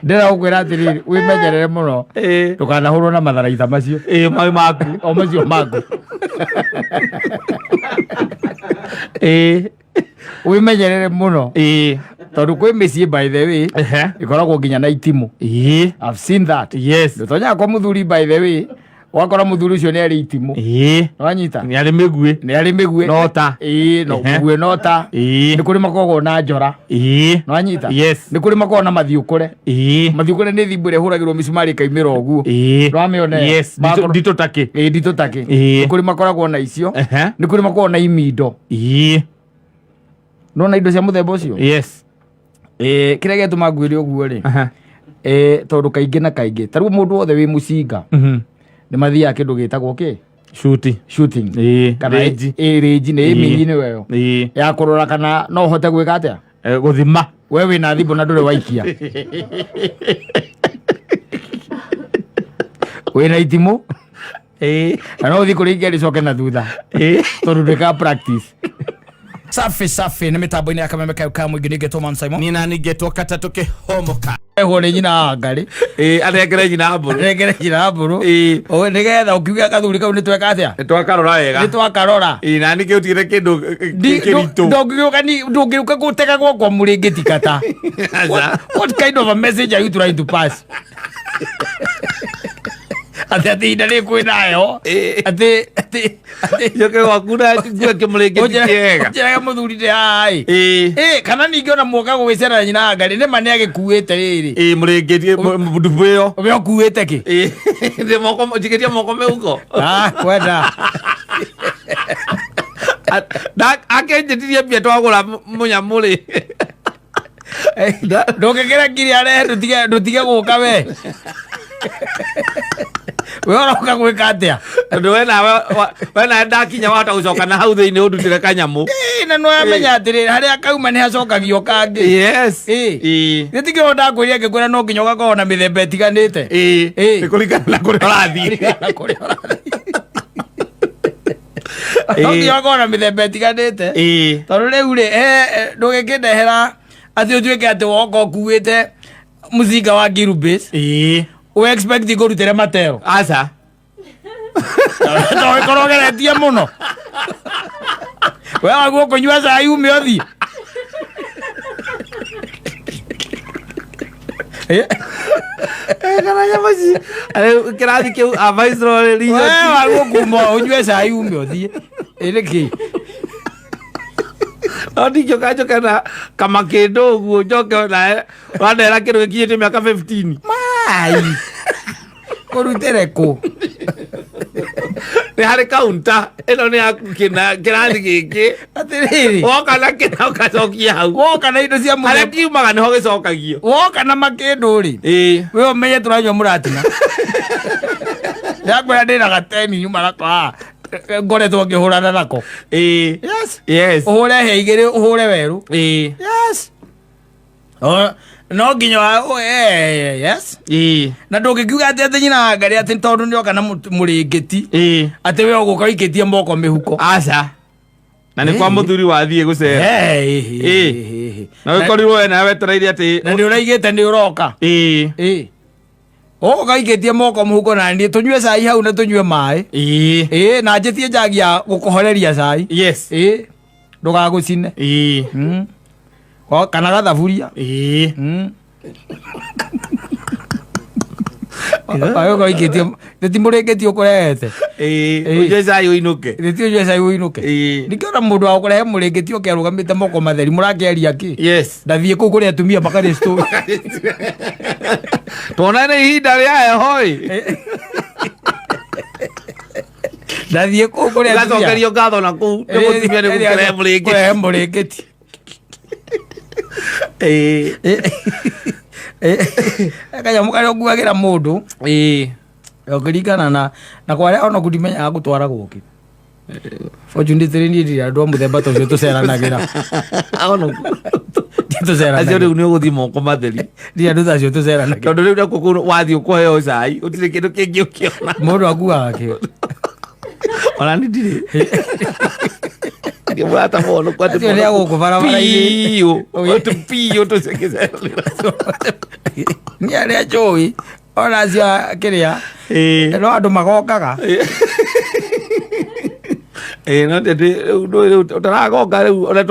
Ndĩra gũkwĩra atĩrĩrĩ, wĩmenyerere mũno. Ndũkanahũrwo na matharaitha macio. Ĩĩ, mau maku. O macio maku. Wĩmenyerere mũno. Tondũ kwĩ mĩciĩ, by the way, ĩkoragwo nginya na itimũ. I've seen that. Ndũtonyaga kwa mũthuri, by the way, wakora mũthuri ũcio nĩ arĩ itimũ. Wanyita? Nĩ arĩ mĩguĩ. Nĩ arĩ mĩguĩ. Nota. Ĩĩ, no mũguĩ nota. Nĩ kũrĩ makoragwo na njora. Nĩwanyita? Yes. Nĩ kũrĩ makoragwo na mathiũkũre. Mathiũkũre nĩ thimbo ĩrĩa ĩhũragĩrwo mĩcumarĩ ĩkaimĩra ũguo. Nĩwamĩona ĩyo? Yes. Nditũ takĩ. Ĩĩ, nditũ takĩ. Nĩ kũrĩ makoragwo na icio. Nĩ kũrĩ makoragwo na imindo. Nona indo cia mũthemba ũcio? Yes. Ĩĩ, kĩrĩa gĩatũma ngwĩre ũguo rĩ, tondũ kaingĩ na kaingĩ ta rĩu mũndũ wothe wĩ mũcinga nĩ mathiaga kĩndũ gĩtagwo kĩ? Shuti. Shooting. Kana Range. Ĩĩ, range nĩ ĩminyi nĩyo ĩyo ya kũrora kana no ũhote gwĩka atĩa. Gũthima. We wĩna thimũ na ndũrĩ waikia, wĩna itimũ na no ũthiĩ kũrĩa rĩcoke na thutha tondũ ndwĩkaga practice. Safi safi, nĩ mĩtambo-inĩ ya Kameme kayo ka mũingĩ, ningĩ Tom Simon. Nina ningĩtwo katatũ kĩhomoka. Ehwo nĩ nyina wa ngarĩ. Anengere nyina mbũrũ. Anengere nyina mbũrũ. Nĩgetha ũkiuge gathuri kau nĩ tweka atĩa? Nĩ twakarora wega. Nĩ twakarora. Na ningĩ ũtigĩre kĩndũ kĩritũ. Ndũngĩũka ndũngĩũka gũtega gwakwa mũrĩngĩti kata. What kind of a message are you trying to pass? Atĩ ihinda rĩrĩ kwĩna heho atĩ Njoke gwaku na ngue kĩmũrĩngĩti kĩega. Ũnjĩraga mũthuri ndĩ haha ĩ. Kana ningĩ ona mwoka gũgĩcera nyina wa ngarĩ nĩ ma nĩ agĩkuĩte rĩrĩ. Ĩĩ, mũrĩngĩti ndubu ĩyo. We ũkuĩte kĩ? Ndĩ moko, njikĩtie moko mĩhuko. Ah, kwenda. Akĩnjĩtirie mbia twagũra mũnyamũ rĩ. Ndũngĩkĩra ngiri arehe ndũtige gũka we. We ũroka gwĩka atĩa? Tondũ we nawe ndakinya wahota gũcoka na hau thĩinĩ ũndutĩre kanyamũ. Ĩĩ, na nĩwamenya atĩrĩrĩ, harĩa kauma nĩ hacokagio kangĩ. Gĩtikĩo ndakwĩrire ngĩkwĩra no nginya ũgakorwo na mĩthemba ĩtiganĩte. Nĩ kũringana na kũrĩa ũrathiĩ. Na kũrĩa ũrathiĩ. No nginya ũgakorwo na mĩthemba ĩtiganĩte. Tondũ rĩu rĩ, ndũgĩkĩndehera atĩ ũtuĩke atĩ woka ũkuĩte mũcinga wa Ngirubase. We expect ngũrutĩre matero? Aca. To ĩkorwo ũgeretie mũno. We waguo kũnyua cai ume ũthiĩ. Kana nyamũ ici rĩu kĩrathi kĩu a Viceroy We waguo kuma ũnyue cai ume ũthiĩ. Ĩ nĩkĩ? No ndingĩũka njoke na kamakĩndũ ũguo njoke nawe wandehera kĩndũ gĩkinyĩtie mĩaka 15. Mai. Kũrutĩre kũ? Nĩ harĩ kaunta ĩno nĩ yaku kĩna kĩrathi gĩkĩ. Atĩrĩrĩ. Woka na kĩna ũgacokia hau. Woka na indo cia harĩa mũthemba. kiumaga nĩho gĩcokagio. Woka na makĩndũ rĩ. We ũmenye tũranyua mũratina. Ndakwĩra ndĩna gateni nyuma nako haha. Ngoretwo ngĩhũrana nako. Yes. Ũhũre he igĩrĩ ũhũre werũ. Yes. No nginya yes. Na ndũngĩkiuga atĩ nyina wa ngarĩ atĩ tondũ nĩoka na mũrĩngĩti. Atĩ we ũgũka ũikĩtie moko mĩhuko. Aca. Na nĩ kwa mũthuri wathiĩ gũcera. Na ũkorirwo we nawe wetereire atĩ Na nĩ ũraigĩte nĩ ũroka. Ũgũka ũikĩtie moko mũhuko na niĩ tũnyue cai hau na tũnyue maĩ. Ĩĩ, na njĩtie njagi ya gũkũhoreria cai. Ĩĩ. Ndũgagũcine. Kana gathaburia. Ũgũka ũikĩtie nĩ ti mũrĩngĩti ũkũrehete. Ũnyue cai ũinũke. Nĩ ti ũnyue cai ũinũke. Ningĩ ona mũndũ wa gũkũrehe mũrĩngĩti oke arũgamĩte moko matheri mũrakĩaria kĩ? Ndathiĩ kũu kũrĩ atumia makarĩ story. Tuonane ihinda rĩa heho ĩ. Ndathiĩ kũu kũrĩ atumia. Ũgacokerio ngatho na kũu nĩ mũtumia nĩ gũkũrehe mũrĩngĩti. Kũrehe mũrĩngĩti. Kanyamũ karĩa ũkuagĩra mũndũ. Ũkĩringana na kwa arĩa ona ndimenyaga gũtwaragwo kĩ. Fortunately niĩ ndirĩ andũ a mũthemba ta ũcio tũceranagĩra. Tũceranagĩra. Acio rĩu nĩ ũgũthiĩ moko matheri. Ndirĩ andũ ta acio tũceranagĩra. Tondũ rĩu nakuo kũu wathiĩ ũkũheo cai gũtirĩ kĩndũ kĩngĩ ũkĩona. Mũndũ akuaga kĩ? Ona niĩ ndirĩ. Ndirĩ mũrata mũno Acio nĩ a gũkũ barabara-inĩ. Piũ. Piũ tũcekĩceranĩra. Nĩ arĩa njũĩ ona acio kĩrĩa Ĩĩ. no andũ magongaga. Ĩĩ, no tĩ rĩu ndũĩ rĩu ũtaragonga rĩu ona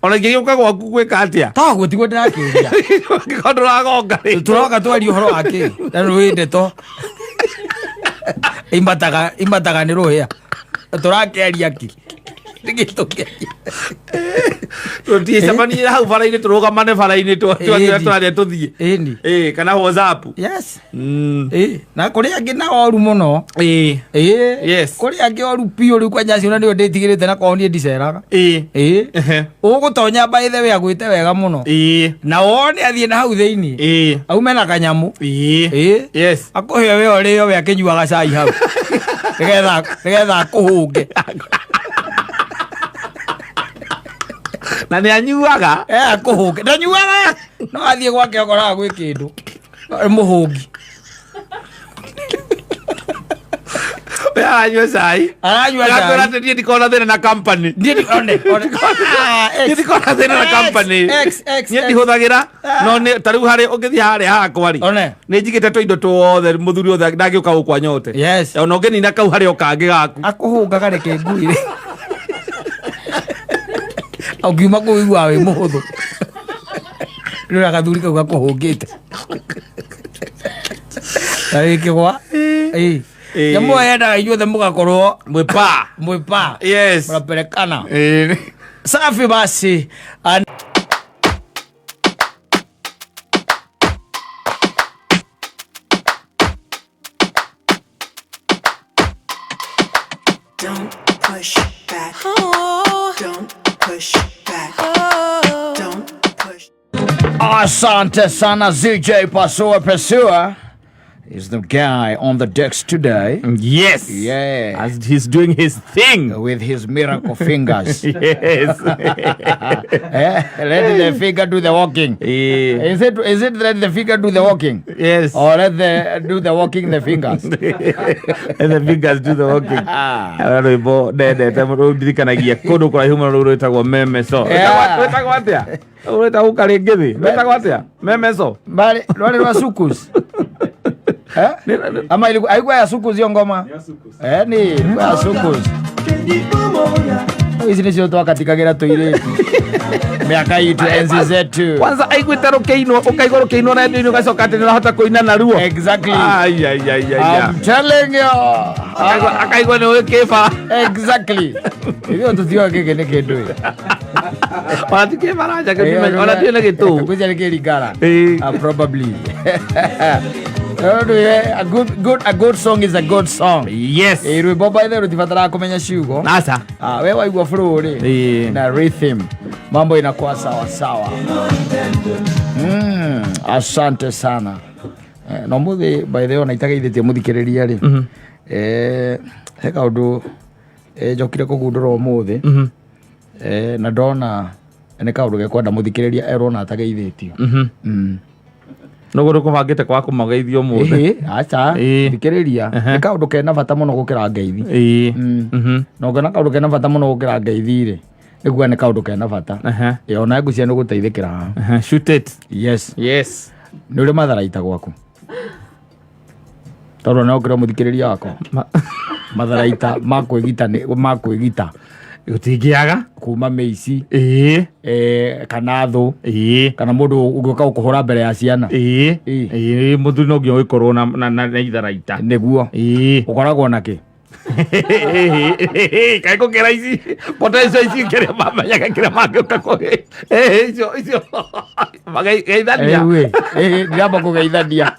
ona ingĩgĩũka gwaku gwĩka atĩa? Toguo tiguo ndĩrakĩũria. Angĩkorwo ndũragonga rĩ. Tũroka twaria ũhoro wa kĩ na rũĩ ndeto imbataga imbataga nĩ rũhĩa tũrakĩaria kĩ nĩkĩ tũkĩaria? Tũtiĩcemanie hau bara-inĩ, tũrũgamane bara-inĩ, Ĩni. twaria tũthiĩ. Ĩni. Ĩĩ, kana WhatsApp. Yes. Ĩ, na kũrĩ angĩ na oru mũno. Ĩĩ. Ĩ. Yes. Kũrĩ angĩ oru biũ rĩu kwanja acio na nĩo ndĩtigĩrĩte na kwao niĩ ndiceraga. Ĩĩ. Ĩ. Ehe. Ũgũtonya by the way agwĩte wega mũno. Ĩĩ. Na wone athiĩ na hau thĩinĩ. Ĩĩ. Aume na kanyamũ. Ĩĩ. Ĩ. Yes. Akũhe we ũrĩo we akĩnyuaga cai hau. Nĩgetha nĩgetha akũhũnge. Na nĩ anyuaga. Eh, akũhũnge. Ndanyuaga. No athiĩ gwake okoraga gwĩ kĩndũ. Mũhũngi. We aranyua cai. Aranyua Agakwĩra cai. atĩ niĩ ndikoragwo na thĩna na company. Niĩ one, one. Ah, X. Niĩ ndikoragwo na thĩna na X, company. X, X, Niĩ X. ndihũthagĩra no nĩ ta rĩu harĩ ũngĩthiĩ harĩa hakwa rĩ, One. nĩ njigĩte tũindo tuothe mũthuri othe ndangĩũka gũkũ anyote. Yes. Ona ũngĩnina kau harĩ o kangĩ gaku. Akũhũngaga reke nguire. Ũngiuma kũu ũiguaga wĩ mũhũthũ. Rĩu gathuri kau gakũhũngĩte. Na wĩ kĩgwa. Ĩ. Ĩ. Nyamũ ĩyo yendaga inyuothe mũgakorwo Mwĩpa. mwĩpa. Yes. Mũraperekana. Ĩ. Safi basi. Don't push back. Don't push back. Don't push. Asante sana ZJ Pasua Pasua is the guy on the decks today. Yes. Yeah. As he's doing his thing. With his miracle fingers. Yes. Eh, let the finger do the walking. Eh, Is it let the finger do the walking? Yes. Or let the do the walking the fingers? And the fingers do the walking. Ara rwĩmbo ndendete mũno rũndirikanagia kũndũ kũraihu mũno rũu rwĩtagwo memeso. Yeah. Rwĩtagwo atĩa? Rũu rwĩtagwo karĩngĩthĩ. Rwĩtagwo atĩa? Memeso. Bali rwari rwa sukus. Eh? Ama ilikuwa haikuwa ya sukus hiyo ngoma? Eh, ni ilikuwa ya sukus. Ici nĩcio twakatikagira tũirĩtu mĩaka itũ enzi zetu. Kwanza aiguĩte rũkĩinwo ũkaigua rũkĩinwo radio-inĩ ũgacoka atĩ nĩũrahota kũina naruo. Exactly. Ai, ai, ai, ai, ai. I'm telling you. Akaigua nĩ ũĩ kĩbara. Exactly. Ithuĩ tũtiũĩ gĩkĩ nĩ kĩndũ ĩ. Ona ti kĩbaranja kĩmenya, ona tiĩ nĩ gĩtũũ. Ngwĩciria nĩ kĩringara. Ĩĩ. Probably. Tondũ, a good song is a good song. Yes. Ĩ, rwĩmbo by the way rũtibataraga kũmenya ciugo. Aca. Ah, we waigua flow rĩ Ĩĩ. na rhythm mambo inakuwa sawa sawa. Asante sana. Eh, no muthi by the way ona itageithĩtie mũthikĩrĩria rĩ, eh, he kaũndũ eh, njokire kũgundũra ũmũthĩ, eh, na ndona nĩ kaũndũ gekwenda mũthikĩrĩria erwo na atageithĩtio. Nũguo ndũkũbangĩte kwa kũmageithia ũmũthĩ? Ĩhĩ, aca. Ĩĩ. Thikĩrĩria, nĩ kaũndũ kena bata mũno gũkĩra ngeithi. Ĩĩ. Na ũngĩona kaũndũ kena bata mũno gũkĩra ngeithi rĩ, nĩ kuga nĩ kaũndũ kena bata. Ĩ, ona ngwĩciria nĩ gũteithĩkĩra haha. Ehe, shoot it. Yes. Yes. Nĩ ũrĩ matharaita gwaku? Tondũ no ũkĩra mũthikĩrĩria wakwa matharaita ma kwĩgita ma kwĩgita Gũtingĩaga. Kuma mĩici, eh, kana thũ, kana mũndũ ũngĩũka gũkũhũra mbere ya ciana. Ĩĩ. Ĩĩ. Ĩĩ, mũthuri no nginya ũgĩkorwo na itharaita. Nĩguo. Ũkoragwo na kĩ? Kaĩ gũkĩra ici potential ici kĩrĩa mamenyaga kĩrĩa mangĩũka kũgĩ icio icio mageithania. Rĩu ĩ, ndiramba kũgeithania,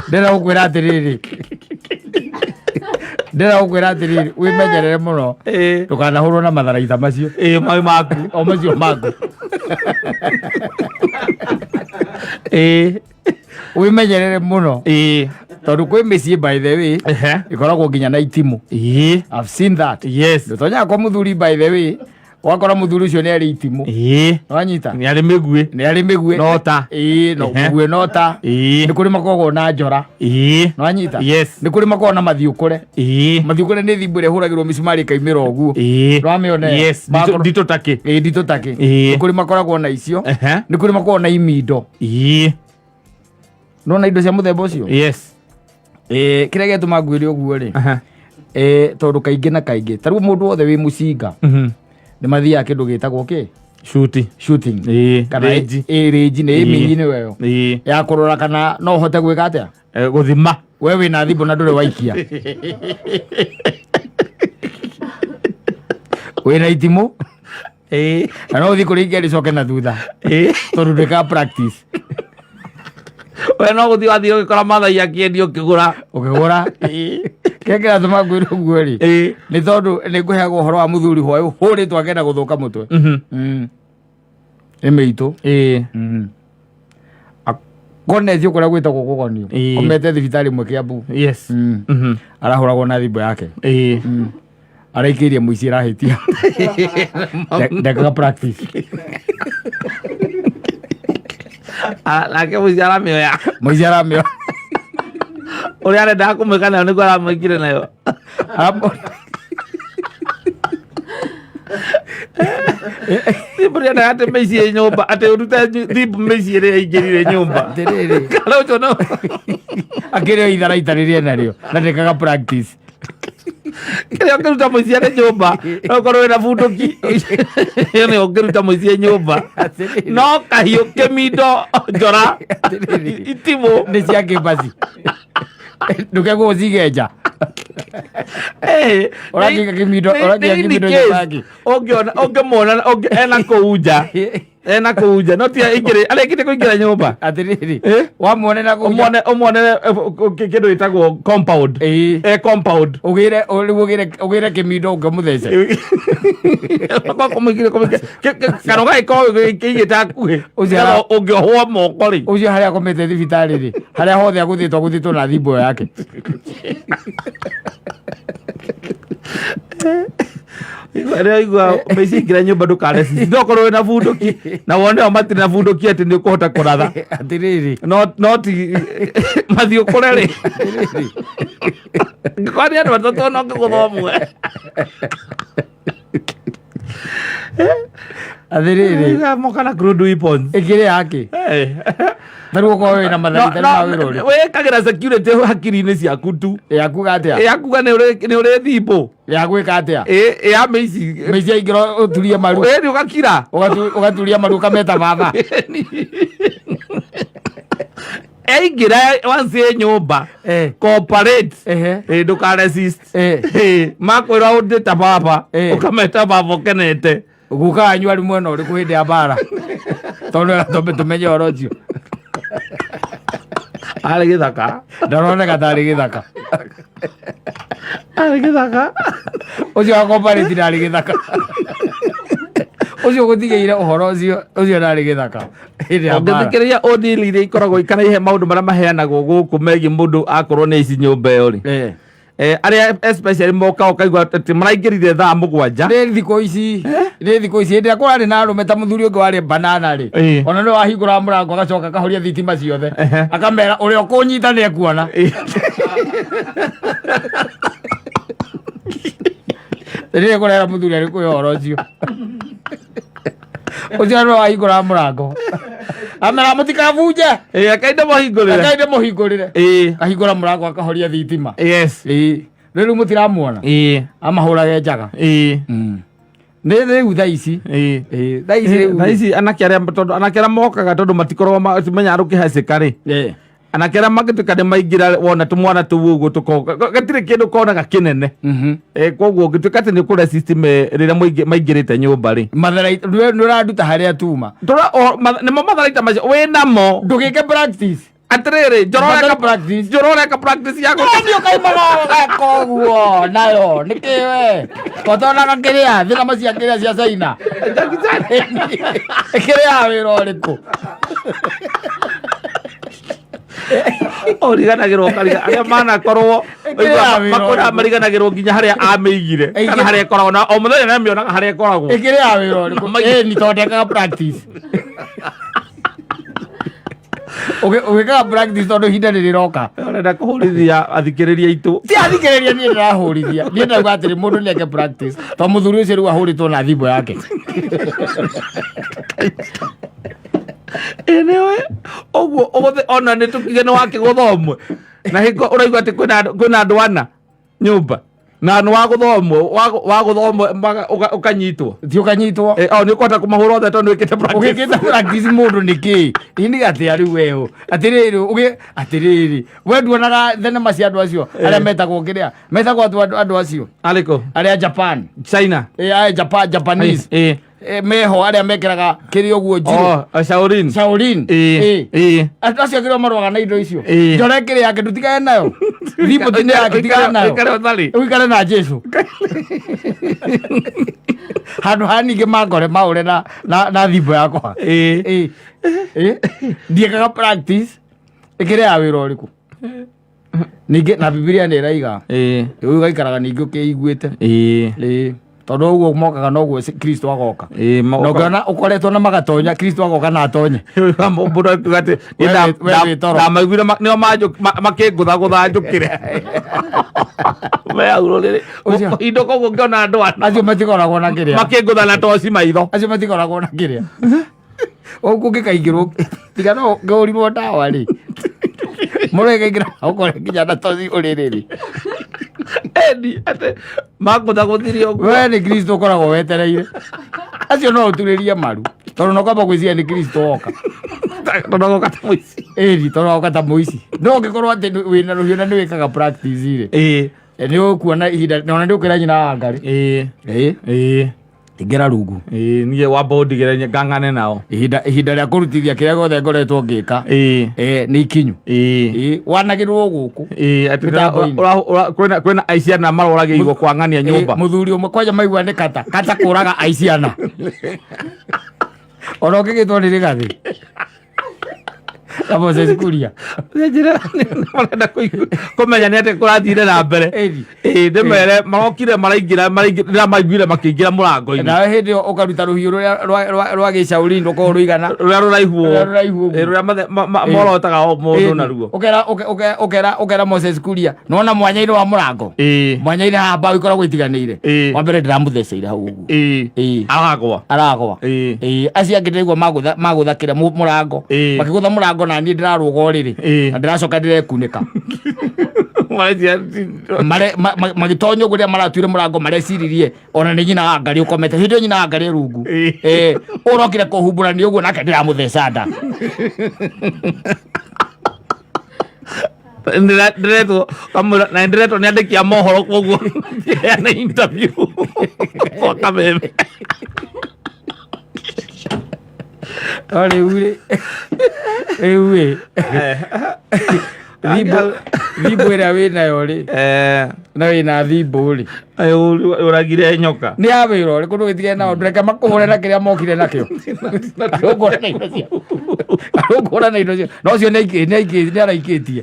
ndĩrenda gũkwĩra atĩrĩrĩ, ndĩrenda gũkwĩra atĩrĩrĩ, wĩmenyerere mũno ndũkanahũrwo na matharaita macio. Ĩĩ, mau maku. O macio maku. Wĩmenyerere mũno tondũ kwĩ mĩciĩ by the way ĩkoragwo nginya na itimũ. I've seen that. Ndũtonyaga kwa mũthuri by the way wakora mũthuri ũcio nĩ arĩ itimũ. Wanyita? Nĩ arĩ mĩguĩ. Nĩ arĩ mĩguĩ. Nota. Ĩĩ, no mũguĩ nota. Nĩ kũrĩ makoragwo na njora. Nĩwanyita? Yes. Nĩ kũrĩ makoragwo na mathiũkũre. Mathiũkũre nĩ thimbo ĩrĩa ĩhũragĩrwo mĩcumarĩ ĩkaimĩra ũguo. Nĩwamĩona ĩyo? Yes. Nditũ takĩ. Ĩĩ, nditũ takĩ. Nĩ kũrĩ makoragwo na icio. Nĩ kũrĩ makoragwo na imindo. Nona indo cia muthemba ucio. Yes. Kĩrĩa gĩatũma ngwĩre ũguo rĩ, tondũ kaingĩ na kaingĩ ta rĩu mũndũ wothe wĩ mũcinga nĩ mathiaga kĩndũ gĩtagwo kĩ Shuti. Shooting. Ĩĩ. Kana Range. ĩ range nĩ Ĩĩ. ĩminyi nĩyo ĩyo Ĩĩ. ya kũrora kana no ũhote gwĩka atĩa. Gũthima. We wĩna thimũ na ndũrĩ waikia, wĩna itimũ na no ũthiĩ kũrĩa ingĩ rĩcoke na thutha tondũ ndwĩkaga practice. We no gũthiĩ wathiĩ ũgĩkora Mathai akĩendia ũkĩgũra. Ũkĩgũra. Kĩrĩa kĩratũma ngwĩre ũguo rĩ, nĩ tondũ nĩ ngũheagwo ũhoro wa mũthuri hwaĩ ũhũrĩtwo akenda gũthũka mũtwe. Nĩ mĩitũ. Akonetio kũrĩa gwĩtagwo kũgonio. Komete thibitarĩ ĩmwe Kĩambu. Arahũragwo na thimbo yake. Araikĩirie mũici ĩrahĩtia. Ndekaga practice. Ah, nake mũici aramĩoya. Mũici aramĩoya. Ũrĩa arendaga kũmĩka nayo nĩguo aramwĩkire nayo. Thimbo rĩendaga atĩ mĩici ĩ nyũmba, atĩ ũrute thimbo mĩici ĩrĩa ĩingĩrire nyũmba. Atĩrĩrĩ. Kana ũcio no Akĩrĩ o itharaita rĩrĩa enarĩo na ndekaga practice. Kĩrĩa ũngĩruta mũici arĩ nyũmba no ũkorwo wĩna bunduki, ĩyo nĩyo ũngĩruta mũici e nyũmba. Atĩrĩrĩ. No kahiũ, kĩmindo, njora, Atĩrĩrĩ. itimũ. Nĩ cia kĩmbaci, ndũkegwo ũcigenja. Ũrakĩiga ũrakĩiga kĩmindo nyũmba yake. Ũngĩona, ũngĩmuona ena kũu nja, ena kũu nja, no ti aingĩrĩ arĩkĩtie kũingĩra nyũmba. Atĩrĩrĩ. Eh? Wamuonera kũu nja. Ũmuone kĩndũ gĩtagwo compound. Compound. Ũgĩre rĩu ũgĩre kĩmindo ũngĩmũthece. Kano gagĩkorwo kĩigĩte hakuhĩ. Ũcio ũngĩohwo moko rĩ. Ũcio harĩa akomete thibitarĩ rĩ, harĩa hothe agũthĩtwo na thimbo ĩyo yake. Rĩrĩa igua mĩici ingĩra nyũmba ndũkare no korwo wĩna bunduki na wone o matirĩ na bunduki atĩ nĩ ũkũhota kũratha. Atĩrĩrĩ. No ti mathiĩ ũkũre rĩ, ngĩkorwo nĩ andũ atatũ no ngĩgũtha ũmwe. Atĩrĩrĩ. Moka na crude weapons. Ĩkĩrĩ yake. Ta rĩu ũkorwo wĩna matharaita nĩ ma wĩra ũrĩkũ? Wĩkagĩra security hakiri-inĩ ciaku tu. Ya kuga atĩa? Ya kuga nĩ ũrĩ thimbo. Ya gwĩka atĩa? Ya mĩici. Mĩici aingĩra ũturie maru. Ĩ, nĩ ũgakira. Ũgaturia maru ũkameta baba. Aingĩra once ĩ nyũmba, cooperate. Ĩ, ndũka resist. Makwĩra ũndĩta baba, ũkameta baba ũkenete. Guka wanyu arĩ mwena ũrĩkũ hĩndĩ ya mbara? Tondũ tũmbe tũmenye ũhoro ũcio. Arĩ gĩthaka. Ndaroneka tarĩ gĩthaka. Arĩ gĩthaka. Ũcio wa cooperate ndarĩ gĩthaka. Ũcio ũgũtigĩire ũhoro ũcio, ũcio ndarĩ gĩthaka hĩndĩ ya mbara. Ũngĩthikĩrĩria ũndili iria ikoragwo kana ihe maũndũ marĩa maheanagwo gũkũ megiĩ mũndũ akorwo nĩ ici nyũmba ĩyo rĩ, arĩa especially moka ũkaigua atĩ maraingĩrire thaa 7. Nĩ thikũ ici hĩndĩ ĩrĩa kũrarĩ na arũme ta mũthuri ũngĩ warĩ banana rĩ, ona nĩ wahingũra mũrango agacoka akahoria thitima ciothe, akamera ũrĩa ũkũnyita nĩ ekuona. Rĩrĩa kũrera mũthuri arĩ kwĩ ũhoro ũcio, ũcio nĩ wahingũra mũrango amera mũtikabunje. Akainde mũhingũrĩre. Akainde mũhingũrĩre. Ahingũra mũrango akahoria thitima. Ĩĩ, rĩu mũtiramuona. Amahũrage njaga. Nĩ rĩu thaa ici. Ĩĩ, thaa ici rĩu. Thaa ici anake arĩa, tondũ anake arĩa mokaga, tondũ matikoragwo mamenyaga rũkĩhacĩka rĩ, anake arĩa mangĩtuĩka nĩ maingĩra wona tũmwana tũu ũguo tũkoka gatirĩ kĩndũ konaga kĩnene. Koguo ũngĩtuĩka atĩ nĩ ũkũrĩa system rĩrĩa maingĩrĩte nyũmba rĩ. Matharaita nĩ ũranduta harĩa tuma. Nĩmo matharaita macio wĩ namo. Ndũgĩke practice. Atĩrĩrĩ, njoro. Mathare ũreka practice. Njoro ũreka practice ya Nĩ ũkaimaga ũgeka ũguo nayo nĩ kĩ we kotonaga kĩrĩa thinema cia kĩrĩa cia China kĩrĩa wĩra ũrĩkũ? Ũriganagĩrwo ũkariga arĩa manakorwo. Ĩkĩrĩa wĩra Makora ũrĩkũ? mariganagĩrwo nginya harĩa amĩigire kana harĩa ĩkoragwo, na o mũthenya nĩamĩonaga harĩa ĩkoragwo. Ĩkĩrĩa wĩra ũrĩkũ? Ĩ ni tondũ ndekaga practice. Ũgĩkaga practice tondũ ihinda nĩ rĩroka. Ũrenda kũhũrithia athikĩrĩria aitũ. Ti athikĩrĩria niĩ ndĩrahũrithia, niĩ ndauga atĩrĩ, mũndũ nĩ eke practice tondũ mũthuri ũcio rĩu ahũrĩtwo na thimbo yake. Anyway, ũguo ũgũthĩ ona nĩ tũkige nĩ wakĩgũtha ũmwe na hingo ũraigua atĩ kwĩna andũ ana nyũmba na nĩ wagũtha ũmwe wagũtha ũmwe ũkanyitwo. Ti ũkanyitwo. O nĩ ũkũhota kũmahũra othe tondũ wĩkĩte practice. Ũgĩkĩte practice mũndũ nĩ kĩ? Ini atĩa rĩu weũ? Atĩrĩrĩ, ũgĩ atĩrĩrĩ, we nduonaga thenema cia andũ acio arĩa metagwo kĩrĩa? Metagwo andũ acio. Arĩkũ? Arĩa Japan. China. Aya Japan, Japanese. Meho arĩa mekĩraga kĩrĩa ũguo njirũ. Oh, Shaolin. Shaolin. Andũ acio kĩrĩa marũaga na indo icio. Njora ĩkĩrĩ yake ndũtigane nayo. Thimũ ti nĩ yake tigana nayo. Ũikare ũtarĩ. Ũikare na Jesu. Handũ ha ningĩ mangore maũre na thimũ yakwa. Ndiĩkaga practice. Ĩkĩrĩ ya wĩra ũrĩkũ? Ningĩ na Bibilia nĩ ĩraiga. Rĩu ũgaikaraga ningĩ ũkĩiguĩte. Tondũ ũguo mokaga noguo Kristo agoka. Na ũngĩona ũkoretwo na magatonya, Kristo agoka na atonye. Mũndũ akiuga atĩ, We wĩ toro. ndamaiguire nĩo makĩngũthagũtha njũkĩre. Me hau rũrĩrĩ. Ũcio. Indo koguo ngĩona andũ ana. Acio matikoragwo na kĩrĩa. Makĩngũtha na toci maitho. Acio matikoragwo na kĩrĩa. Ũguo ũngĩkaingĩrwo, tiga no ngũrirwo ndawa rĩ. Mũndũ akaingĩra ũkore nginya na toci ũrĩrĩ rĩ. Eni, atĩ makũthagũthirie ũguo. We nĩ Kristo ũkoragwo wetereire. Acio no ũturĩrie maru. Tondũ no kwamba gwĩciria nĩ Kristo woka. Tondũ agoka ta mũici. Ĩni, tondũ agoka ta mũici. No ũngĩkorwo atĩ wĩna rũhiũ na nĩ wĩkaga practice rĩ. Nĩ ũkuona ihinda, na ona nĩ ũkwĩra nyina wa Ngarĩ. Ingĩra rungu. Niĩ wamba ũndigĩre ngang'ane nao. Ihinda rĩa kũrutithia kĩrĩa gĩothe ngoretwo ngĩka. Nĩ ikinyu. Wanagĩrĩrwo gũkũ. Atĩ Mĩtambo-inĩ. kwĩna aici ana maroragĩirwo kwang'ania nyũmba. Mũthuri ũmwe kwanja maigua nĩ kata. Kata kũraga aici ana. Ona ũngĩgĩtwo nĩ rĩgathĩ. Na Moses Kuria. Njĩra marenda kũmenya nĩ atĩ kũrathire na mbere. Ĩni. Ndĩmere marokire maraingĩra, maraingĩra, ndĩramaiguire makĩingĩra mũrango-inĩ. Nawe hĩndĩ ĩyo ũkaruta rũhiũ rũrĩa rwa gĩcaũri rũkorwo rũigana. Rũrĩa rũraihu ũũ. Rũrĩa rũraihu ũguo. Rũrĩa morotaga o mũndũ naruo. Ũkera Moses Kuria, nĩwona mwanya-inĩ wa mũrango? Mwanya-inĩ haha mbaũ ikoragwo itiganĩire. Wa mbere ndĩramũtheceire hau ũguo. Aragwa. Aragwa. Acio angĩ ndĩraigua magũthakĩra mũrango. Makĩgũtha mũrango na niĩ ndĩrarũga ũrĩrĩ. Na ndĩracoka ndĩrekunĩka. Magĩtonya ũguo rĩrĩa maratuire mũrango mareciririe ona nĩ nyina wa Ngarĩ ũkomete. Hĩndĩ ĩyo nyina wa Ngarĩ rungu. Ũrokire kũhumbũra nĩ ũguo nake ndĩramũtheca nda. Ndĩretwo kamũira na ndĩretwo nĩ andĩki a mohoro koguo na interview kwa Kameme. No rĩu rĩ, rĩu rĩ, thimbo ĩrĩa wĩnayo rĩ, na wĩna thimbo rĩ. Ũragire nyoka. Nĩ ya wĩra ũrĩkũ ndũgĩtige nao, ndũreke makũhũre na kĩrĩa mokire nakĩo. Arũngũra na indo ciao. Arũngũra na indo ciao. No ũcio nĩ araikĩtie.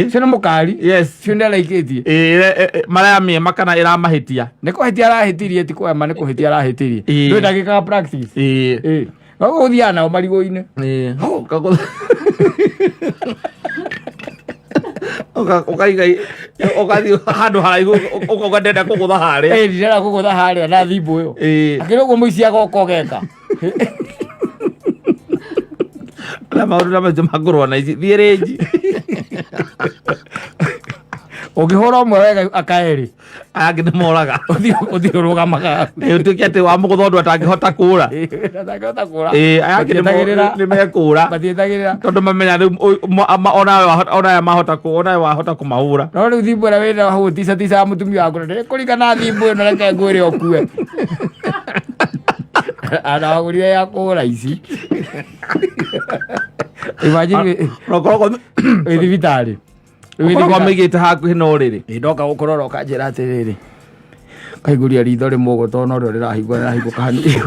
Ũcio nĩ mũkari. Ũcio nĩ araikĩtie. Maramiema kana ĩramahĩtia? Nĩ kũhĩtia arahĩtirie, ti kũhema, nĩ kũhĩtia arahĩtirie. Ndũĩ ndagĩkaga practice. No gũthiaga nao marigũ-inĩ. Ũkaiga ũgathiĩ handũ haraihu ũkauga ndĩrenda kũgũtha harĩa. Ndĩrenda kũgũtha harĩa na thimbo ĩyo. Akĩrĩ ũguo mũici agoka ũgeka. Na maũndũ na macio makũrũa na ici. Thiĩ rĩnji. Ũngĩhũra ũmwe wega akaerĩ. Aya angĩ nĩ moraga. Ũthiĩ ũrũgamaga. Ũtuĩke atĩ wamũgũtha ũndũ atangĩhota kũũra. Atangĩhota kũũra. Aya angĩ nĩ mekũũra. Matietagĩrĩra. Tondũ mamenya rĩu onawe mahota onawe wahota kũmahũra. No rĩu thimbo ĩrĩa wĩna hau ũticaticaga mũtumia waku na ndĩkũringana na thimbo ĩno reke ngwĩre ũkue. Anagũrire ya kũhũra ici. Imagine Na ũkoragwo wĩ thibitarĩ. Ũkoragwo mĩigĩte hakuhĩ na ũrĩrĩ. Ĩ, ndoka gũkũrora ũkanjĩra atĩrĩrĩ, kaiguria ritho rĩmwe ũguo tondũ norĩo rĩrahingwo rĩrahingũka hanini.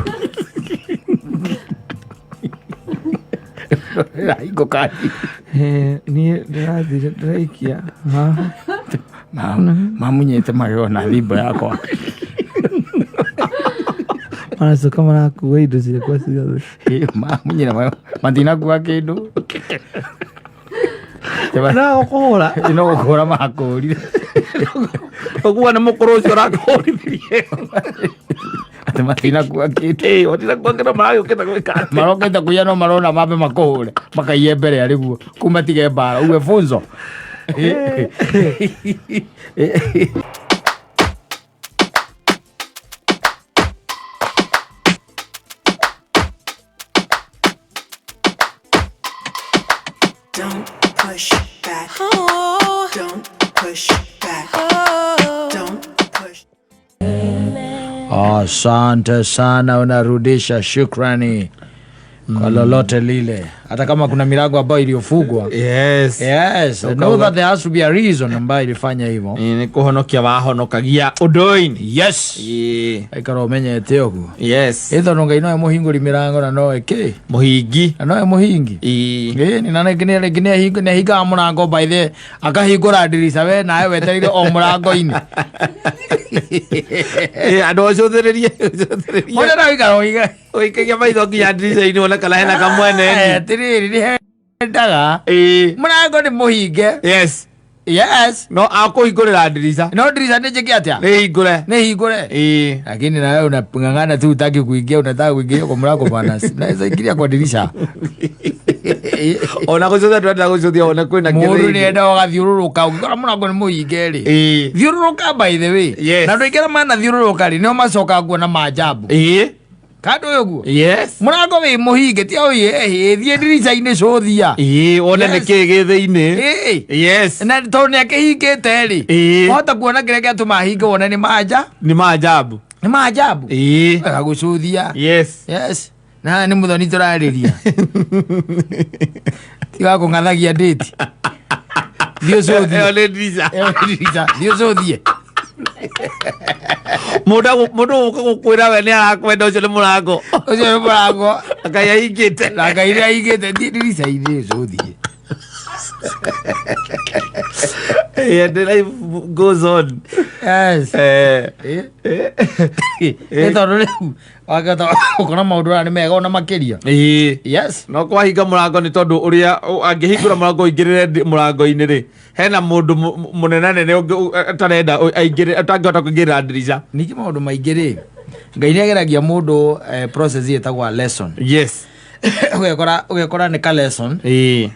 Rĩrahingũka hanini. Niĩ ndĩrathire ndĩraikia. Mamunyĩte magego na thimbo yakwa. Maracoka marakua indo ciakwa ciothe. Mamunyĩra magego, matinakua kĩndũ. Na gũkũhũra. No gũkũhũra makũhũrire. Ũguo nĩ mũkũrũ ũcio ũrakũhũrithirie. Atĩ matinakua kĩndũ. Ĩĩ, matinakua kĩndũ maragĩũkĩte gwĩka atĩa? Marokete kuiya no marona mambe makũhũre makaiye mbere arĩguo kuu matige mbara uwe funzo. Don't push back. Oh. Don't push back. Oh. Don't push. Asante sana, unarudisha shukrani kwa lolote lile, hata kama kuna milango ambayo iliyofungwa. Yes. Yes, I know that there has to be a reason ambayo ilifanya hivyo. Ĩĩ, nĩ kũhonokia wahonokagia ũndũ-inĩ. Yes, Ĩĩ. aikara ũmenyete ũguo. Yes. Ĩ tondũ Ngai nowe mũhingũri mĩrango na nowe kĩ Mũhingi. na nowe mũhingi. Ĩĩ. Ĩ na rĩngĩ rĩngĩ nĩahingaga mũrango by the akahingũra ndirica we nawe wetereire o mũrango-inĩ. Ĩĩ, andũ acũthĩrĩrie acũthĩrĩrie. Mũndũ no aikara ũiga Ũikagia maitho nginya ndirica-inĩ wone kana hena kamweneni. Atĩrĩrĩ nĩ hendaga Ĩĩ. mũrango nĩ mũhinge. Yes. Yes. No akũhingũrĩra ndirica. No ndirica nĩ njĩke atĩa? Nĩ hingũre. Nĩ hingũre. Ĩĩ. Lakini na wewe unang'ang'ana tu hutaki kuingia, unataka kuingia kwa mlango bwana. Naweza ingilia kwa dirisha. Ona gũcũthia ndũrenda gũcũthia wone kwĩna Mũndũ kĩthĩinĩ. nĩ endaga ũgathiũrũrũka ũngĩkora mũrango nĩ mũhinge rĩ. Ĩĩ. Thiũrũrũka by the way. Yes. Na andũ aingĩ arĩa manathiũrũrũka rĩ nĩo macokaga kuona maajabu. Ĩĩ. Kandũ ũyũ guo. Yes. Mũrango wĩ mũhinge ti ũyũ ĩhĩ thiĩ ndirica-inĩ cũthia. Ĩĩ, wone Yes. nĩ kĩĩ gĩ thĩinĩ. Ĩĩ. Yes. Na tondũ nĩ akĩhingĩte rĩ. Ĩĩ. Wahota kuona kĩrĩa gĩatũma ahinge wone nĩ manja. Nĩ maajabu. Nĩ maajabu. Ĩĩ. Wega gũcũthia. Yes. Yes. Na nĩ mũthoni tũrarĩria. Tiga kũng'athagia ndĩti. Thiĩ ũcũthie. Ĩyo nĩ ndirica. Ĩyo nĩ ndirica. Thiĩ ũcũthie. Mũndũ mũndũ gũka gũkwĩra we nĩ arakwenda ũcio nĩ mũrango. Ũcio nĩ mũrango. Ngai ahingĩte. Na Ngai nĩ ahingĩte thiĩ ndirica-inĩ ũcũthie. Yeah, the life goes on. Yes. Eh. Nĩ tondũ rĩu wakĩhota gũkora maũndũ maya nĩ mega ona makĩria. Ĩĩ. Yes. No kwahinga mũrango nĩ tondũ ũrĩa angĩhingũra mũrango ũingĩrĩre mũrango-inĩ rĩ hena mũndũ mũnenanene ũngĩ atarenda aingĩre atangĩhota kũingĩrĩra ndirica. Ningĩ maũndũ maingĩ rĩ Ngai nĩ ageragia mũndũ process ĩtagwo a lesson. Yes. Ũgekora ũgekora nĩ ka lesson. Ĩĩ.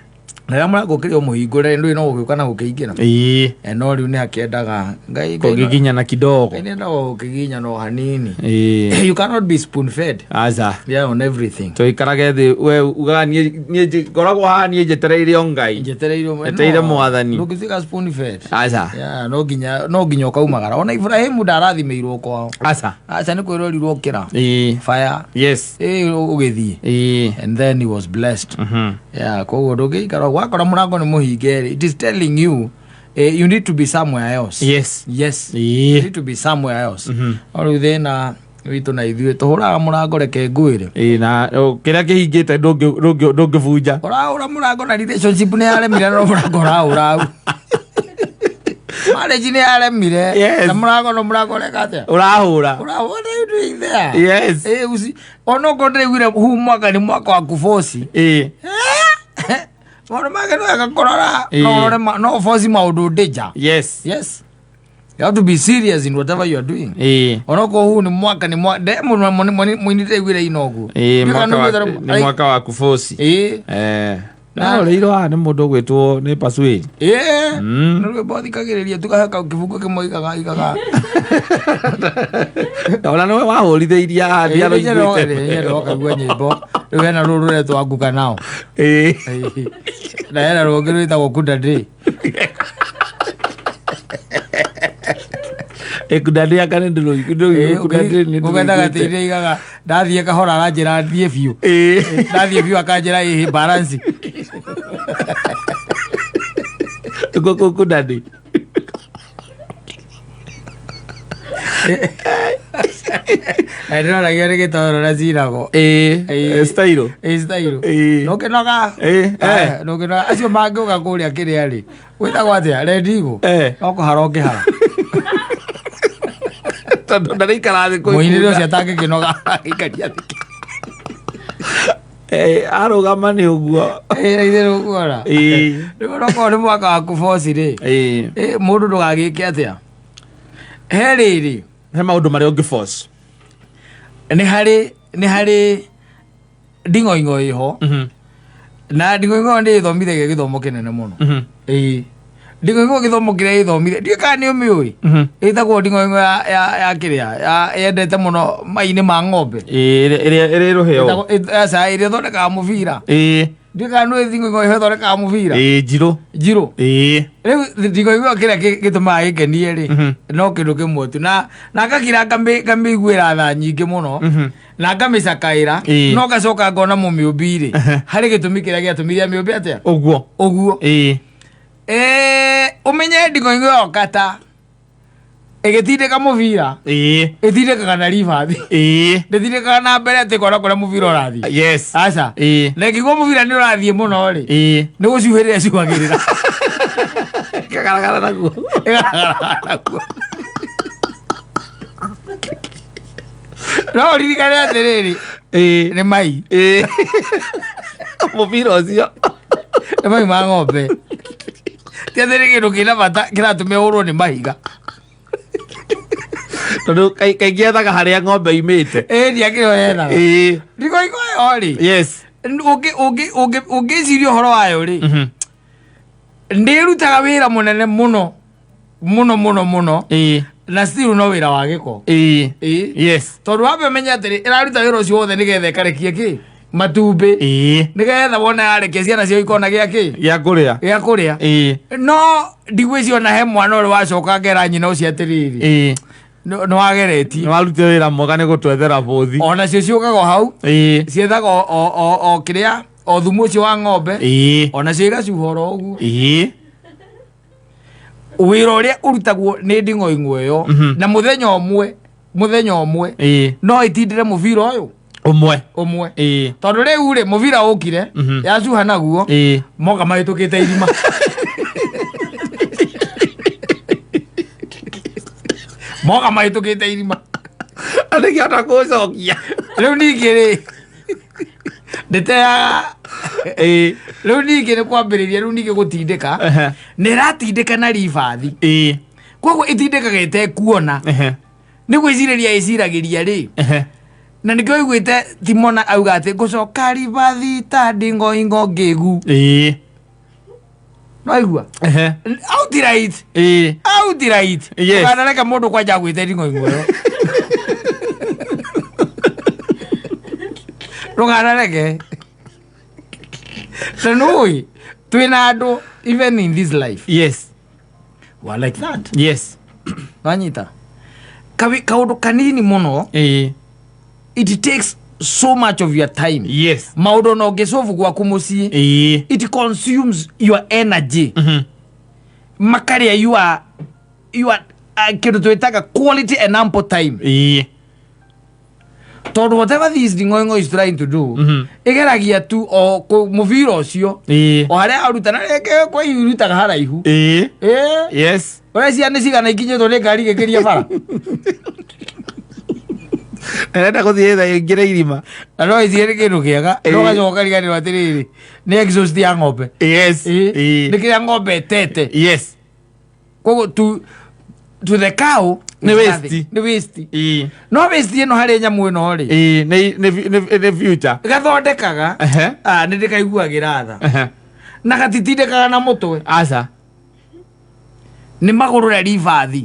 Na rĩrĩa mũrango ũkĩrĩ o mũhingũre ndũĩ no gũgĩũka na gũkĩingĩra. Ĩĩ. No rĩu nĩ hakĩendaga Ngai Ngai Kũgiginyana kidogo. Ngai nĩendaga gũkĩgiginyana o hanini. Ĩĩ. You cannot be spoon fed. Aca. Yeah, on everything. Tũikarage thĩ we ugaga niĩ niĩ ngoragwo haha niĩ njetereire o Ngai. Njetereire Njetereire Mwathani. Ndũngĩtuĩka spoon fed. Aca. Yeah, no nginya ũkaumagara. Ona Ibrahimu ndarathimĩirwo kwao. Aca. Aca nĩ kwĩrorirwo kĩra. Ĩĩ. Fire. Yes. Ĩĩ ũgĩthiĩ. Ĩĩ. And then he was blessed. Yeah, koguo ndũngĩikara wakora mũrango nĩ mũhinge rĩ, it is telling you you need to be somewhere else. Yes. Yes. Ĩĩ. You need to be somewhere else. No rĩu thĩna witũ na ithuĩ tũhũraga mũrango reke ngwĩre. Ĩĩ na kĩrĩa kĩhingĩte ndũngĩbunja. Ũrahũra mũrango na relationship nĩ yaremire no mũrango ũrahũra hau. Marriage nĩ yaremire Yes. na mũrango no mũrango ũreka atĩa? Ũrahũra. Ũrahũra, what are you doing there? Yes. Eh, onokorwo ndĩraiguire hu mwaka nĩ mwaka wa kuboci. Ĩĩ. Maũndũ make no wega kũrora Ĩĩ. no ũrore no ũboci maũndũ ndĩnja. Yes. Yes. You have to be serious in whatever you are doing. Ĩĩ. Onokorwo hu nĩ mwaka nĩ mwaka nde mũno mũini ndĩraiguire ina ũguo. Ĩĩ Ndiũĩ kana mwaka wa nĩ nĩ mwaka wa kuboci. Ĩĩ. Eh. Ndahũrĩirwo haha nĩ mũndũ ũgwĩtwo nĩ Pasuĩri. Ĩĩ. Nĩ rwĩmbo thikagĩrĩria tugahe kĩbungo kĩmwe igaga igaga. Ona nĩwe wahũrithĩirie haha ndiarũiguĩte. Ndĩrokaigua nyĩmbo rĩu hena rũrũ rũretwo anguka nao. Ĩĩ. Na hena rũngĩ rwĩtagwo kunda day. Ĩkunda ndĩ anga nĩ ndĩrũiguĩte. Ũgenda gatĩ-inĩ igaga ndathiĩ kahora aranjĩra thiĩ biũ. Ĩĩ. Ndathiĩ biũ akanjĩra ĩhĩ balance. Nĩkuo kũu kunda ndĩ. Na ndĩroragia nĩ gĩtoro na cinagwo. Ĩĩ. Ĩĩ. Style. Ĩ style. Ĩĩ. Ndũngĩnoga. Ĩĩ. Eh, ndũngĩnoga. Acio mangĩũka kũrĩa kĩrĩa rĩ. Gwĩtagwo atĩa? Red Eagle. Eh. No kũhara ũngĩhara. Tondũ ndarĩikara thĩ kũu Mũinĩre ikunda. ũcio atangĩkĩnoga agĩikaria thĩ. Eh, arũgama nĩ ũguo. Ĩ na itherũ ũkuona. Ĩĩ. Rĩu onokorwo nĩ mwaka wa kuboci rĩ. Ĩĩ. Ĩ mũndũ ndũgagĩke atĩa? He rĩrĩ. He maũndũ marĩa ũngĩ force. Nĩ harĩ nding'oing'o ĩho. Na nding'oing'o nĩ ĩthomithagia gĩthomo kĩnene mũno. Ĩĩ, nding'oing'o gĩthomo kĩrĩa ĩthomire, ndiũĩ kana nĩ ũmĩũĩ. Ĩtagwo nding'oing'o ya kĩrĩa yendete mũno mai-inĩ ma ng'ombe. Ĩrĩa ĩrĩ rũhĩa. Aca, ĩrĩa ĩthondekaga mũbira. Ndiũĩ kana nĩ nding'oing'o ĩho ĩthondekaga mũbira. Ĩĩ, njirũ. Njirũ. Rĩu nding'oing'o kĩrĩa gĩtũmaga gĩkenie rĩ, no kĩndũ kĩmwe tu, na ngakira ngamĩiguĩra tha nyingĩ mũno na ngamĩcakaĩra. No ngacoka ngona mũmĩũmbi rĩ, harĩ gĩtũmi kĩrĩa gĩatũmire amĩũmbe atĩa. Ũguo. Ũguo. Ũmenye nding'oing'o ĩyo kata ĩgĩtindĩka mũbira, ĩtindĩkaga na ribathi. Ndĩtindĩkaga na mbere atĩ kona kũrĩa mũbira ũrathiĩ. Aca. Na ĩngĩigua mũbira nĩ ũrathiĩ mũno rĩ, nĩ gũcuhĩrĩra ĩcuhagĩrĩra. Kagaragara naguo. Ĩgaragara naguo. No ũririkane atĩrĩrĩ, nĩ mai. Mũbira ũcio. Nĩ mai ma ng'ombe, ti atĩ nĩ kĩndũ kĩna bata kĩratũma ĩhũrwo nĩ mahiga. Tondũ kaingĩ ethaga harĩa ng'ombe imĩte. Ĩĩ, ndiakĩrĩ yethaga. Nding'oing'o ĩyo rĩ, ũngĩciria ũhoro wayo rĩ, ndĩrutaga wĩra mũnene mũno mũno mũno mũno, na still no wĩra wa gĩko. Tondũ wambe ũmenye atĩrĩ, ĩraruta wĩra ũcio wothe nĩgetha ĩkarekie kĩ matumbĩ, nĩgetha wona yarekia ciana cio ikona gĩa kĩ. Gĩa kũrĩa. Gĩa kũrĩa. No ndigwĩciria ona he mwana ũrĩ wacoka ngera nyina ũcio atĩrĩrĩ, nĩ wageretie. Nĩ warutire wĩra mwega nĩ gũtwethera bũthi. Ona cio ciũkaga o hau, ciethaga o kĩrĩa, o thumu ũcio wa ng'ombe. Ona cio igacuha oro ũguo. Wĩra ũrĩa ũrutagwo nĩ nding'oing'o ĩyo, na mũthenya ũmwe no ĩtindĩre mũbira ũyũ. Ũmwe. Ũmwe. Tondũ rĩu rĩ, mũbira ũkire, yacuha naguo, moka mahĩtũkĩte irima. Moka mahĩtũkĩte irima. Andĩkĩhota kũcokia. Rĩu ningĩ rĩ, ndĩteaga. Rĩu ningĩ nĩ kwambĩrĩria, rĩu ningĩ gũtindĩka, nĩ ĩratindĩka na ribathi. Koguo ĩtindĩkaga ĩtekuona. Nĩ gwĩcirĩria ĩciragĩria rĩ, na nĩkĩo iguĩte Timona auga atĩ ngũcoka ribathi ta ndingoingo ngĩgu. No aigua outright. Outright. Ndũkanareke mũndũ kwanja agwĩte ndingoingo ĩyo, ndũkanareke. Na nũĩ twĩna andũ even in this life who are like that. Wanyita kaũndũ kanini mũno, it takes so much of your time. Maũndũ na ũngĩcobu gwaku mũciĩ, it consumes your energy. Makarĩa your kĩndũ twĩtaga quality and ample time. Tondũ whatever this nding'oing'o is trying to do, ĩgeragia tu o mũbira ũcio, o harĩa aruta, na rĩngĩ kwa irutaga haraihu. Ĩĩ. Ũrĩa ciana cigana ikinyĩtwo nĩ ngari igĩkĩria bara. Ĩrenda gũthiĩ tha ĩingĩre irima. Na no ĩciĩ nĩ kĩndũ kĩega, no gacoka ũkariganĩrwo atĩrĩrĩ, nĩ exhaust ya ng'ombe. Nĩ kĩrĩa ng'ombe ĩtete. Koguo to the cow Nĩ is waste. nothing. Nĩ waste. No waste ĩno harĩ nyamũ ĩno rĩ, Nĩ future. Gathondekaga. Ah, nĩ ndĩkaiguagĩra tha. Na gatitindĩkaga na mũtwe. Aca. Nĩ magũrũ na ribathi.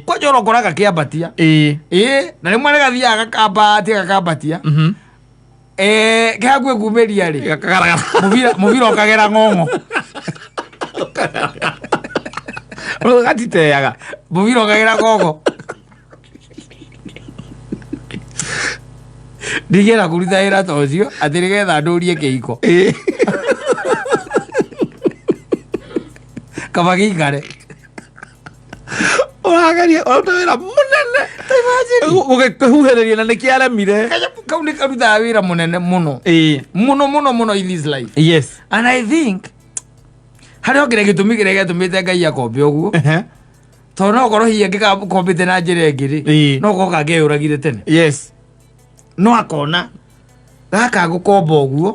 Kwanja ũrokora gakĩambatia. Ĩĩ, na rĩmwe nĩ gathiaga gakambatia gakambatia. Ke hakuhĩ kumĩria rĩ, Gakagaragara. Mũbira ũkagera ng'ong'o. Gatiteaga. Mũbira ũkagera ng'ong'o. Ndigĩra kũruta wĩra ta ũcio atĩ nĩgetha ndũrie kĩhiko. Kaba gĩikare. Ũrageria ũraruta wĩra mũnene gũgĩkũhuhĩrĩria na nĩkĩaremire. Kanyamũ kau nĩ karutaga wĩra mũnene mũno mũno mũno mũno in this life. And I think harĩ o kĩrĩa gĩtũmi kĩrĩa gĩatũmĩte Ngai akombe ũguo, tondũ no korwo hihi angĩkakombĩte na njĩra ĩngĩ rĩ, no korwo kangĩeyũragire tene. No akona gaka gũkomba ũguo.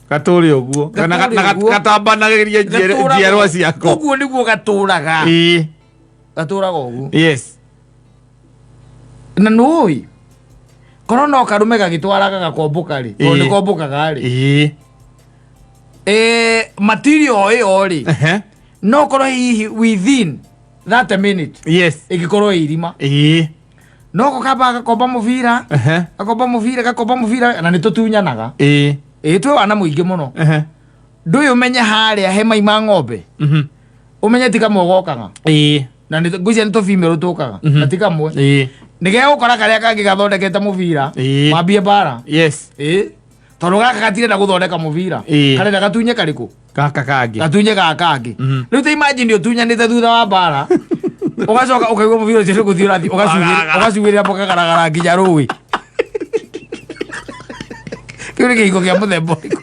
Gatũre ũguo. Gatũre Na ũguo. gatambanagĩrie Gatũraga njiarwa ciako. Ũguo nĩguo gatũraga. Gatũraga ũguo. Na nũĩ Korwo no karume gagĩtwaraga gakombũka rĩ, tondũ nĩ kombũkaga rĩ. Material o ĩyo rĩ, no korwo hihi within 30 minute ĩngĩkorwo ĩ irima. No ko kamba gakomba mũbira, gakomba mũbira, gakomba mũbira, na nĩ tũtunyanaga. Ĩĩ, twĩ wana mũingĩ mũno. Ndũĩ ũmenye harĩa he mai ma ng'ombe, ũmenye ti kamwe gokaga. Na nĩ ngwĩciria nĩ tũbimero tũkaga, na ti kamwe. Nĩgegũkora karĩa kangĩ gathondekete mũbira, mambie mbara. Ĩĩ, tondũ gaka gatirenda gũthondeka mũbira, karenda gatunye karĩkũ? Gaka kangĩ. Gatunye gaka kangĩ. Rĩu ta imagine ũtunyanĩte thutha wa mbara, ũgacoka ũkaigua mũbira ũcio nĩ gũthiĩ ũrathiĩ, ũgacugĩrĩra mũkagaragara nginya rũĩ. Kĩu nĩ kĩhiko kĩa mũthemba ũrĩkũ?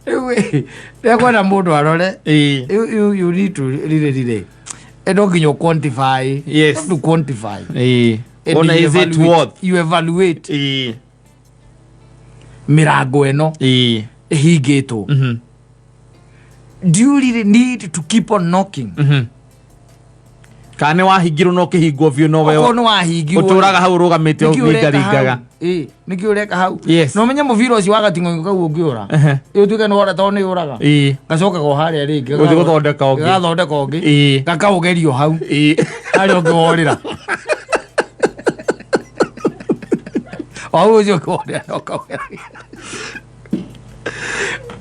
Rĩu ĩ, nĩekwenda mũndũ arore. You need to really, really, no nginya ũ quantify. You have to quantify. And Ona you is it evaluate. worth? You evaluate mĩrango ĩno ĩhingĩtwo. Do you really need to keep on knocking? Kana nĩ wahingirwo no kĩhingwo biũ no we Okorwo nĩ wahingirwo, ũtũraga hau ũrũgamĩte nĩkĩ ũreka ũringaringaga. hau? Ĩĩ, nĩkĩ ũreka hau? Yes. Na ũmenye mũbira ũcio wa gating'oing'o kau ũngĩũra, ĩ ũtuĩke nĩ wora tondũ nĩ ũraga, gacokaga o harĩa rĩngĩ, Gũthiĩ gũthondeka ũngĩ. Gagathondeka ũngĩ. Gakaũgerio hau. Harĩa ũngĩ worĩra. O hau ũcio ũngĩ worĩra no kaũgeragia.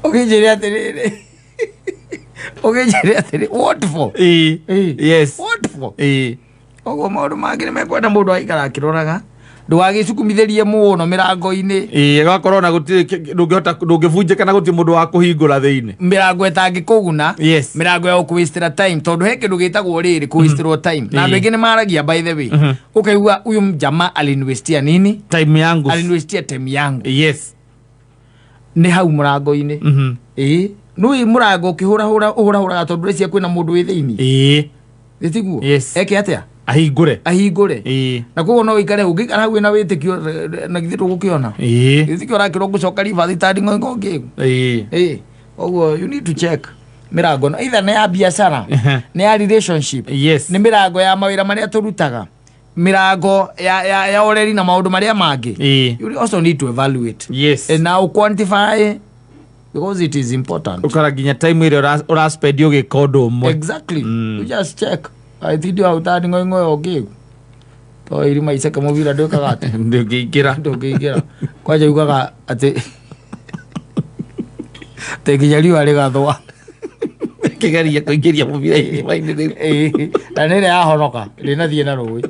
Ũkĩnjĩre atĩrĩrĩ, ũkĩnjĩre atĩrĩ, what for? What for? Ũguo maũndũ mangĩ nĩ mekwenda mũndũ aikara akĩroraga, ndũgagĩcukumithĩrie mũno mĩrango-inĩ. Ĩĩ, gakorwo na gũtirĩ ndũngĩhota, ndũngĩbunjĩka na gũtirĩ mũndũ wa kũhingũra thĩinĩ. Mĩrango ĩtangĩkũguna. Mĩrango ya gũkũwastĩra time, tondũ he kĩndũ gĩtagwo rĩrĩ kũwastĩrwo time, na andũ aingĩ nĩ maragia, by the way, ũkaigua huyu jamaa aliniwastia nini? Time yangu. Aliniwastia time yangu. Nĩ hau mũrango-inĩ. Ĩĩ, nũĩ mũrango ũkĩhũrahũra ũhũrahũraga tondũ ũreciria kwĩna mũndũ wĩ thĩinĩ. Ĩtiguo? Eke atĩa? Ahingũre. Ahingũre. Na koguo no ũikare, ũngĩikara hau wĩna wĩtĩkio, na githĩ ndũgũkĩona? Wĩtĩkio ũrakĩrwo gũcoka ribathi tandi ng'oing'o ngĩgu. Ĩĩ, koguo you need to check mĩrango ĩno, either nĩ ya biacara, nĩ ya relationship, nĩ mĩrango ya mawĩra marĩa tũrutaga, mĩrango ya ũreri na maũndũ marĩa mangĩ. You also need to evaluate and now quantify, because it is important. Ũkora nginya time ĩrĩa ũraspend ũgĩka ũndũ ũmwe. Exactly. You just check aitindi hau tandi ng'oing'o ngĩgu to irima iceke mũbira ndwĩkaga atĩ Ndũngĩingĩra. Ndũngĩingĩra. Kwanja ugaga atĩ nginya riũa rĩgathũa. Kĩgeria kũingĩria mũbira irima-inĩ rĩu. Ĩĩ, na nĩ ĩrĩa yahonoka ndĩnathiĩ na rũĩ.